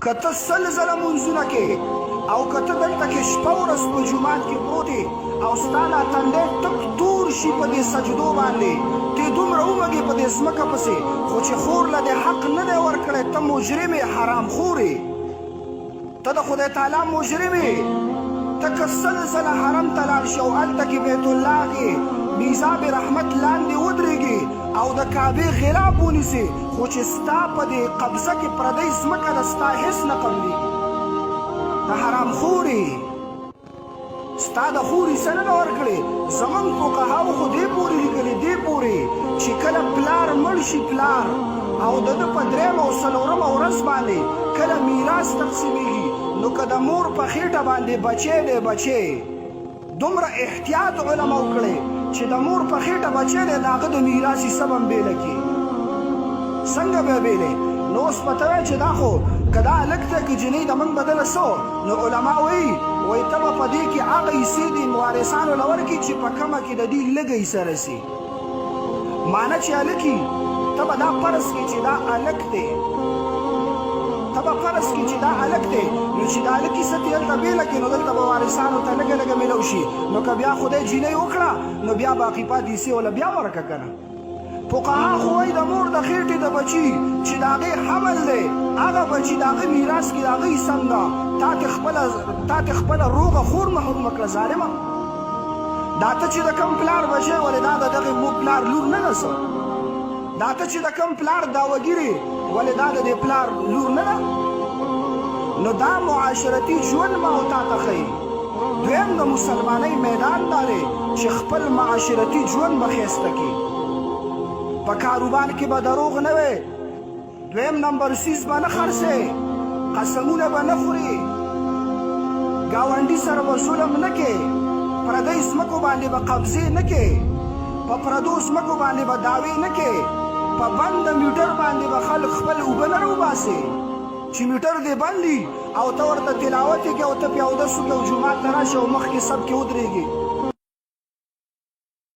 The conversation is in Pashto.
که ته 100 ځله مونځونه کې او که ته دلته کې شپه ورځ په جومات کې پروت یې او ستا دا تندی تک تور شي په دې سجدو باندې، تۀ دومره ومږې په دې ځمکه پسې، خو چې خور له دې حق نه دی ورکړی، ته مجرم یې، حرام خور یې. ته د خدای تعالی مجرم یې. ته که 100 ځله حرم ته لاړ شې او هلته کې بیت الله کې میزاب رحمت لاندې ودرېږې او د کعبې غلاف ونیسې، خو چې ستا په دې قبضه کې پردۍ ځمکه ده ستا هېڅ نه قبلېږي. ته حرام خور یې. ستا د خور حصه نه ده ورکړې. زمونږ فقهاو خو دې پورې لیکلي، دې پورې چې کله پلار مړ شي، پلار او د ده په درېیمه او څلورمه ورځ باندې کله میراث تقسیمېږي، نو که د مور په خېټه باندې بچی دی، بچی، دومره احتیاط علماو کړی چې د مور په خېټه بچی دی، د هغه د میراث حصه به هم بېله کړي. څنګه به یې بېلې؟ نو اوس به ته وایې چې دا خو که دا هلک دی که جینۍ ده، موږ به دله څه؟ نو علما وایي، وایي ته به په دې کې هغه حصې دې وارثانو له ورکړي چې په کومه کې د دوی لږه حصه رسي. معنی چې هلک وي، ته به دا فرض کړې چې دا هلک دی، ته به فرض کړې چې دا هلک دی، نو چې د هلک حصه ترې هلته بېله کړې، نو دلته به وارثانو ته لږه لږه ملو شي. نو که بیا خدای جینۍ وکړه، نو بیا باقي پاتې حصې وله بیا ورکړه که نه. فقها خو وایي د مور د خېټې د بچي چې د هغې حمل دی، هغه بچي د هغه میراث کې د هغه حصه هم ده. تا ترې خپله روغه خور محرومه کړه ظالمه. دا ته چې د کوم پلار بچی، ولې دا د دغې مور پلار لور نه ده څه؟ دا ته چې د کوم پلار داوګیر یې، ولې دا د دې پلار لور نه ده؟ نو دا معاشرتي ژوند ما او تا ته ښیي. دویم د مسلمانۍ میدان دا دی چې خپل معاشرتي ژوند به ښایسته کړي. په کاروبار کې به دروغ نه وې، دویم نمبر څیز به نه خرڅې، قسمونه به نه خورې، ګاونډي سره به ظلم نه کې، پردۍ ځمکو باندې به قبضې نه کې، په پردو ځمکو باندې به دعوې نه کې، په بند میټر باندې به خلک خپل اوبه نه راوباسې. چې میټر دې بند وي او ته ورته تلاوت یې کوې او ته پرې اودس وکړې او جومات ته راشې او مخکې صف کې ودرېږې.